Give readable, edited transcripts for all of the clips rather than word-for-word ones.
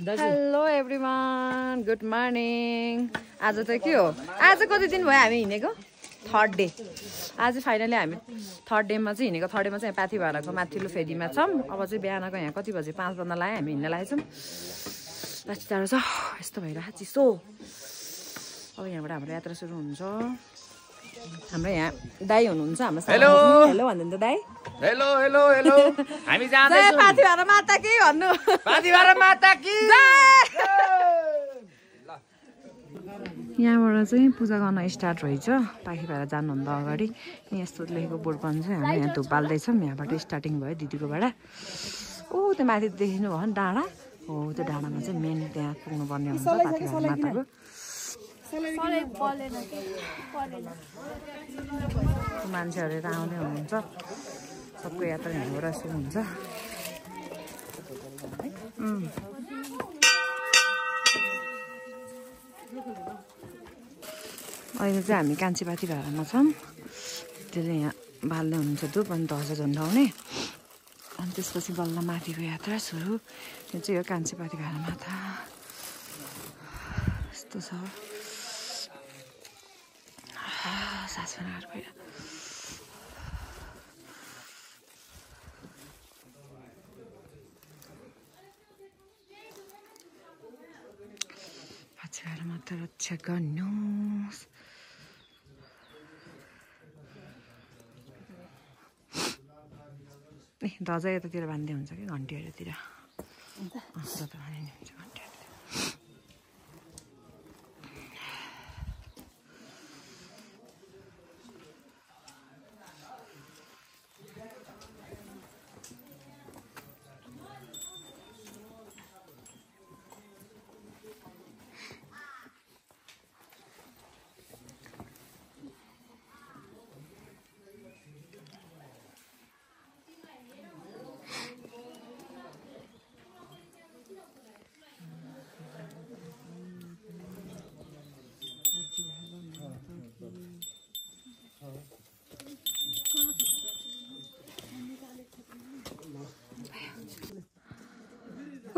Hello everyone, good morning. आज त के हो, आज कति दिन भयो हामी हिँडेको? Third day. आज फाइनली हामी थर्ड डेमा चाहिँ हिँडेको। थर्ड डेमा चाहिँ पाथी भाडाको माथिल्लो फेदीमा छौँ। अब चाहिँ बिहानको यहाँ कति बजे 5 बज्न लाग्यो, हामी हिँड्न लागेछौँ। लास्टी टाढो छ, यस्तो भइरहेको चिसो। अब यहाँबाट हाम्रो यात्रा सुरु हुन्छ। हाम्रो यहाँ दाई हुनुहुन्छ, हाम्रो हेलो हेलो भन्नु त दाई। हेलो हेलो हेलो, हामी जाँदैछौँ पाथी भाडा माता कि भन्नु, पाथी भाडा माता कि। यहाँबाट चाहिँ पूजा गर्न स्टार्ट रहेछ। पाखी भएर जानुभन्दा अगाडि यस्तो लेखेको बोर्ड पनि छ। हामी यहाँ धुप बाल्दैछौँ। यहाँबाट स्टार्टिङ भयो दिदीकोबाट। ओ त्यो माथि देखिनु भयो नि डाँडा, हो त्यो डाँडामा चाहिँ मेन त्यहाँ पुग्नुपर्ने हुन्छ पाखी भएर माताको। मान्छेहरू यता आउँदै हुनुहुन्छ, सबको यात्रा यहाँबाट सुरु हुन्छ। अहिले चाहिँ हामी कान्छी पाथी भाडामा छौँ। त्यसले यहाँ बाल्दै हुनुहुन्छ धुप, अनि ध्वजा झुन्डाउने, अनि त्यसपछि बल्ल माथिको यात्रा सुरु। यो चाहिँ हो कान्छी पाथी भाडा माथा। यस्तो छ, सास बनाएर गएर पछाएर मात्र रक्षा गर्नुहोस्। ए ध्वजा यतातिर बाँध्दै हुन्छ कि घन्टीहरूतिर, जता बाँधिने हुन्छ घन्टीहरू।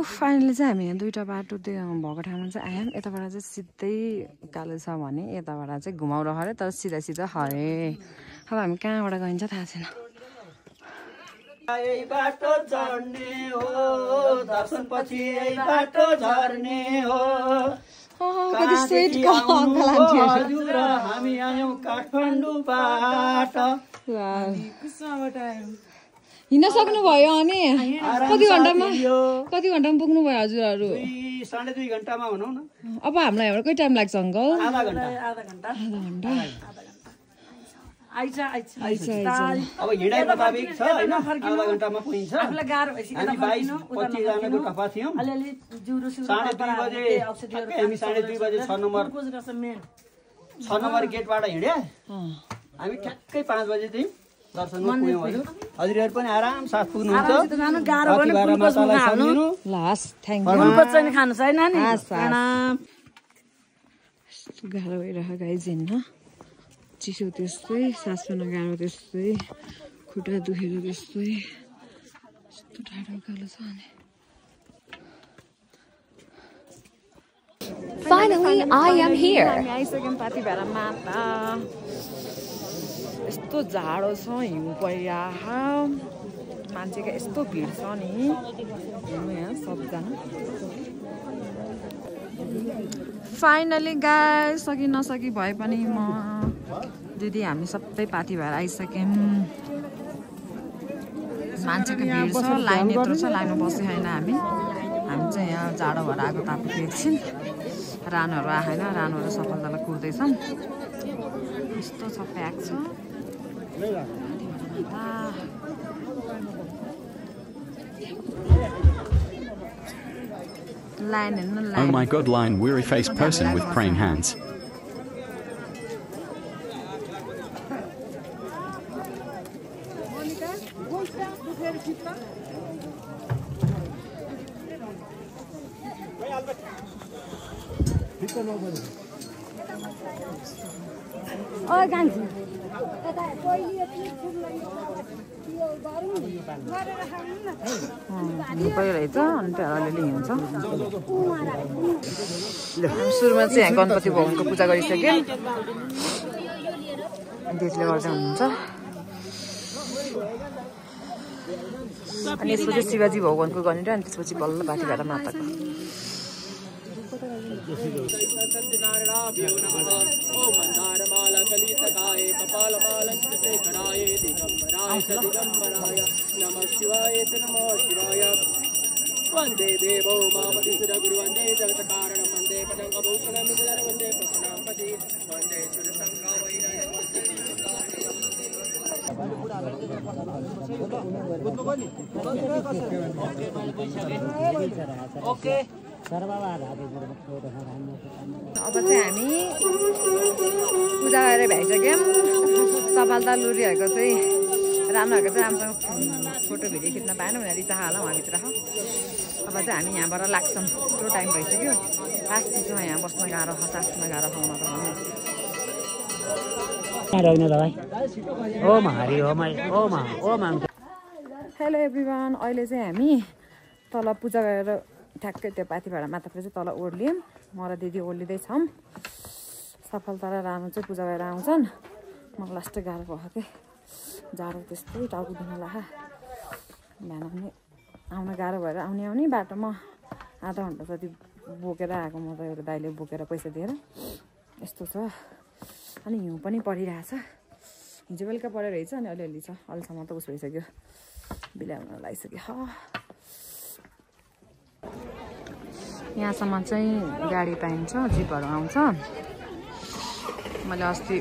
फाइनली चाहिँ हामी यहाँ दुईवटा बाटो भएको ठाउँमा चाहिँ आयौँ। यताबाट चाहिँ सिधै उकालो छ भने यताबाट चाहिँ घुमाउरो हरे, तर सिधा सिधा हरे। अब हामी कहाँबाट गइन्छ थाहा छैन। यही बाटो चढ्ने हो, दर्शनपछि यही बाटो झर्ने हो। कति स्विट हजुर हामी आयौँ काठमाडौँबाट। हिँड्न सक्नुभयो अनि कति घन्टामा पुग्नु भयो हजुरहरू? 2.5 घन्टामा भनौँ न। अब हामीलाई यहाँबाट कति टाइम लाग्छ अङ्कल? आधा घन्टा। अब हिँडाइ मुताबिक छ होइन, आधा घन्टामा पुगिन्छ। हामी 22-25 जनाको टप्पा थियौँ। 2:30 बजे हामी 2:30 बजे 6 नम्बर गेटबाट हिँड्या। हामी ठ्याक्कै 5 बजे चाहिँ दर्शनमा पुग्यौँ। हजुरहरू पनि आराम साथ पुग्नुहुन्छ। गाह्रो भइरहेको गाइज हिँड्न, चिसो त्यस्तै, सास फेर्न गाह्रो त्यस्तै, खुट्टा दुखेर त्यस्तै, यस्तो टाढो उकालो छ। अनि Finally, I am here. हामी आइसक्यौँ पाथी भाडा माता। यस्तो जाडो छ, हिउँ परिरहेको, मान्छेको यस्तो भिड छ नि। यहाँ सबजना फाइनली गाइस, सकि नसकि भए पनि म दिदी हामी सबै पाथी भएर आइसक्यौँ। मान्छेको भिड छ, लाइन यत्रो छ, लाइनमा बसेको छैन हामी चाहिँ यहाँ जाडो भएर आएको तापको एकछिन रानोहरू आएन, रानोहरू सफलतालाई कुर्दैछौँ। यस्तो छ, प्याक छ। Oh my god, line weary-faced person with praying hands. पहिला रहेछ अनि त्यो अलिअलि हिँड्छ सुरुमा चाहिँ यहाँ गणपति भगवानको पूजा गरिसक्यो त्यसले गर्दा हुन्छ अनि यसपछि शिवजी भगवानको गर्ने अनि त्यसपछि बल्ल बाटी भाडा माताको वन्दे देवो मामतिसुर गुरु वन्दे जगत कारणं वन्दे पदं भूषणं विदर वन्दे प्रसन्नापति वन्दे सुर ओके अब चाहिँ हामी पूजा गरेर भ्याइसक्यौँ सफलता लुरीहरूको चाहिँ राम्रोहरूको चाहिँ राम्रोसँग फोटो भिडियो खिच्न पाएन भनेर रिचा हालौँ हामीतिर अब चाहिँ हामी यहाँबाट लाग्छौँ त्यो टाइम भइसक्यो लास्ट चिसोमा यहाँ बस्न गाह्रो छ सास्न गाह्रो छ मलाई त हेलो एभ्रिवान अहिले चाहिँ हामी तल पूजा गरेर ठ्याक्कै त्यो पाथिभाडा माताको चाहिँ तल ओर्लियौँ म र दिदी ओर्लिँदैछौँ सफलता र रानु चाहिँ पूजा गरेर आउँछन् मलाई लास्टै गाह्रो भएको थिएँ जाडो त्यस्तै टाउको दुख्न लाग्यो बिहान पनि आउन गाह्रो भएर आउने बाटोमा आधा घन्टा जति बोकेर आएको म त एउटा दाइले बोकेर पैसा दिएर यस्तो छ अनि हिउँ पनि परिरहेछ हिजो बेलुका परेर रहेछ अनि अलिअलि छ अहिलेसम्म त उस भइसक्यो बिलाउन लागिसक्यो यहाँसम्म चाहिँ गाडी पाइन्छ जिपहरू आउँछ मैले अस्ति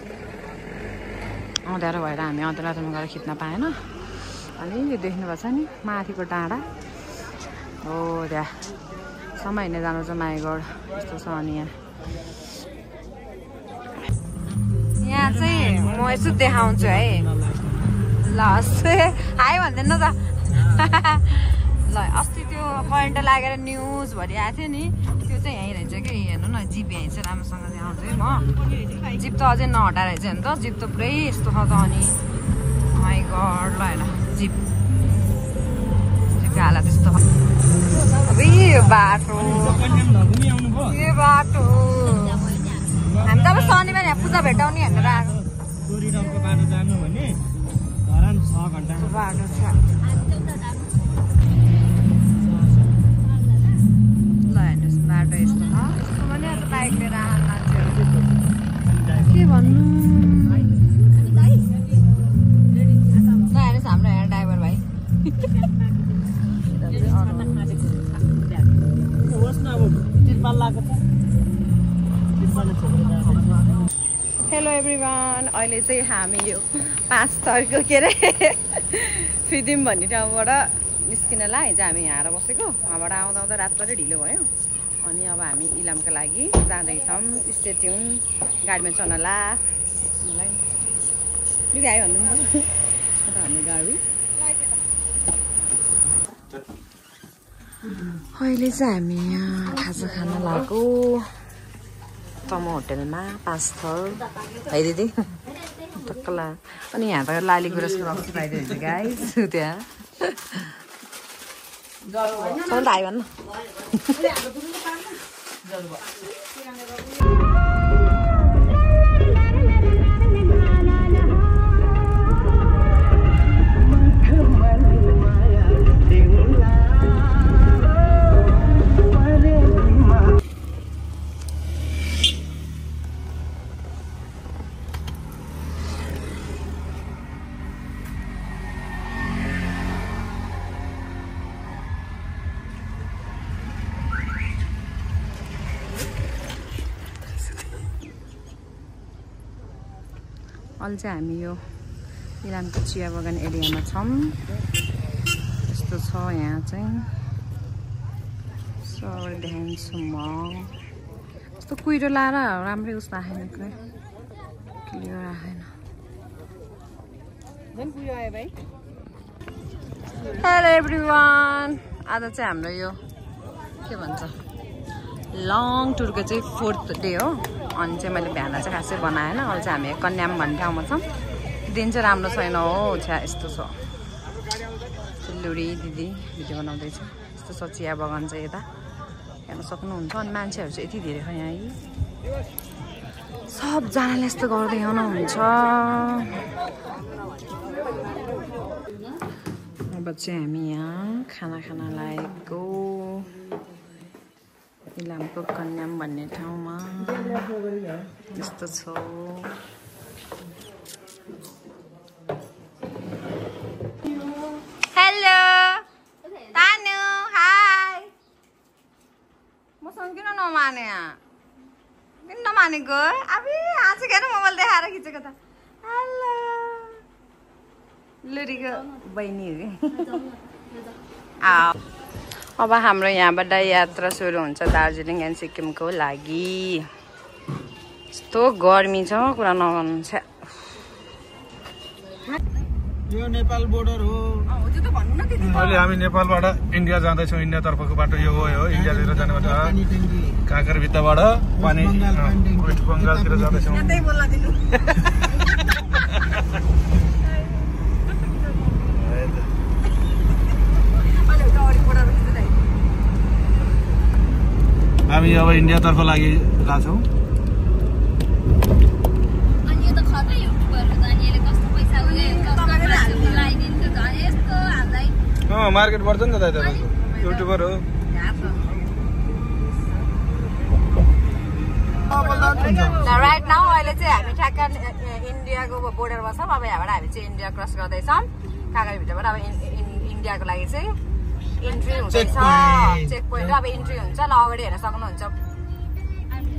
अँध्यारो भएर हामी अँध्यारोमा गएर खिच्न पाएन अनि यो देख्नुभएको छ नि माथिको डाँडा हो त्यहाँ सम्म हिँड्ने जानु चाहिँ माइगढ यस्तो छ अनि यहाँ चाहिँ म यसो देखाउँछु है ल हाई भन्दैन त ल अस्ति त्यो करेन्ट लागेर न्युज भरिआएको थियो नि त्यो चाहिँ यहीँ रहेछ कि हेर्नु न जिप यहीँ चाहिँ राम्रोसँग देखाउँछु है म जिप त अझै नहटा रहेछ नि त जिप त पुरै यस्तो छ त अनि माइ गड ल हेर जिपको हालत त्यस्तो अब यो बाटो हामी त अब शनिबार यहाँ पूजा भेटाउने हेरेर आएको बाटो छ ल हेर्नुहोस् बाटो यस्तो छ भने अब बाइक लिएर आउनु मान्छेहरू के भन्नु ल हेर्नुहोस् हाम्रो यहाँ ड्राइभर भाइ हेलो एभ्रिवान अहिले चाहिँ हामी यो 5 तारिकको के अरे फिदिम भन्ने ठाउँबाट निस्किन ला हिजो हामी यहाँ आएर बसेको वहाँबाट आउँदा आउँदा रात पऱ्यो ढिलो भयो अनि अब हामी इलामको लागि जाँदैछौँ स्टे ट्युन गाडीमा चढ्न ला मलाई दिदी आयो भन्नु हामी गाडी अहिले चाहिँ हामी यहाँ खाजा खान लागेको तम होटेलमा 5 थर है दिदी टक्कला अनि यहाँ त लाली गुराँसको रक्सी पाइदियो हुन्छ गाइस त्यहाँ त आयो भन्न अहिले चाहिँ हामी यो इलामको चिया बगान एरियामा छौँ यस्तो छ यहाँ चाहिँ सबै देखाउँछु म यस्तो कुहिरो लाएर राम्रै उस राखेन क्लियर राखेन हेलो एभ्रिवान आज चाहिँ हाम्रो यो के भन्छ लङ टुरको चाहिँ 4th डे हो अनि चाहिँ मैले बिहान चाहिँ खासै बनाएन। अहिले चाहिँ हामी कन्याम भन्ने ठाउँमा छौँ। दिन चाहिँ राम्रो छैन हो, छ्या यस्तो छ। लुडी दिदी भिडियो बनाउँदैछ। यस्तो छ चिया बगान चाहिँ यता हेर्न सक्नुहुन्छ। अनि मान्छेहरू चाहिँ यति धेरै छ यहाँ, सबजनाले यस्तो गर्दै हुनुहुन्छ। अब चाहिँ हामी यहाँ खाना खान लागेको इलामको कन्याम भन्ने ठाउँमा यस्तो छ। Hello Tanu, hi. मसँग किन नमाने? किन नमानेको? अब आज हेर मोबाइल देखाएर खिचेको त। हेलो लुरीको बहिनी हो कि। अब हाम्रो यहाँबाट यात्रा सुरु हुन्छ दार्जिलिङ एन्ड सिक्किमको लागि। यस्तो गर्मी छ कुरा नगर्नु छ। यो नेपाल बोर्डर हो। अहिले हामी नेपालबाट इन्डिया जाँदैछौँ। इन्डियातर्फको बाटो यो हो। इन्डियातिर जाने बाटो काँकरभित्रबाट पानी वेस्ट बङ्गालतिर जाँदैछौँ। हामी अब इन्डियातर्फ लागि लाग्छौँ। मार्केट बढ्छ नि त दाइ, तपाईँको युट्युबर हो। राइट नाउ अहिले चाहिँ हामी ठ्याक्क इन्डियाको बोर्डरमा छौँ। अब यहाँबाट हामी चाहिँ इन्डिया क्रस गर्दैछौँ। काँकरभित्रबाट अब इन्डियाको लागि चाहिँ इन्ट्री हुँदैछ। चेक पोइन्ट अब इन्ट्री हुन्छ। ल अगाडि हेर्न सक्नुहुन्छ।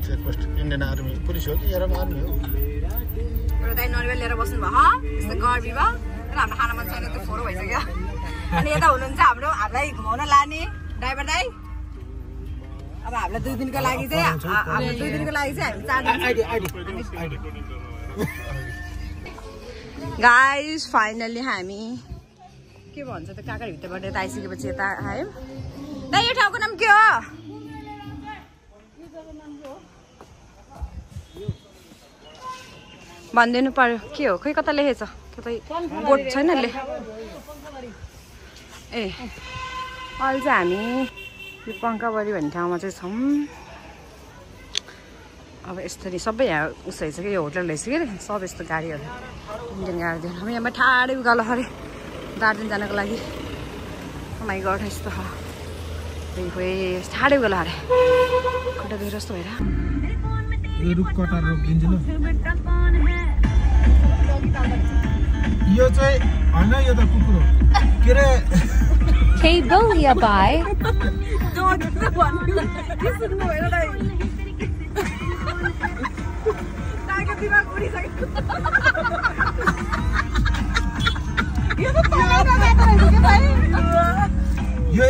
चेकपोस्ट इन्डियन आर्मी पुलिस हो कि एरम आर्मी हो? एउटा दाइ नरिवल लिएर बस्नु भयो। यस्तो गर्मी भयो र हाम्रो खाना मन छैन, त्यो फोरो भइसक्यो। अनि यता हुनुहुन्छ हामीलाई घुमाउन लाने ड्राइभर दाइ। अब हामीलाई 2 दिनको लागि चाहिँ हामी 2 दिनको लागि चाहिँ हामी 4 दिन गाइस फाइनली हामी के भन्छ त काँकरभित्रबाट यता आइसकेपछि यता आयौँ। दाइ यो ठाउँको नाम के हो? भनिदिनु पर्यो के हो? खै कता लेखेछ? कतै बोर्ड छैन ले। ए अहिले चाहिँ हामी यो पङ्काबरी भन्ने ठाउँमा चाहिँ छौँ। अब यसरी सबै यहाँ उसै छ कि यो होटल रहेछ कि सब यस्तो गाडीहरू इन्डियन गाडीहरू। हामी यहाँ ठाडै उकालो खरे दार्जिलिङ जानको लागि। माइ गड यस्तो ठाडै उकालो खरे कता गएर जस्तो भएर यो चाहिँ होइन, यो त कुकुर हो के अरे। Cabolia by यो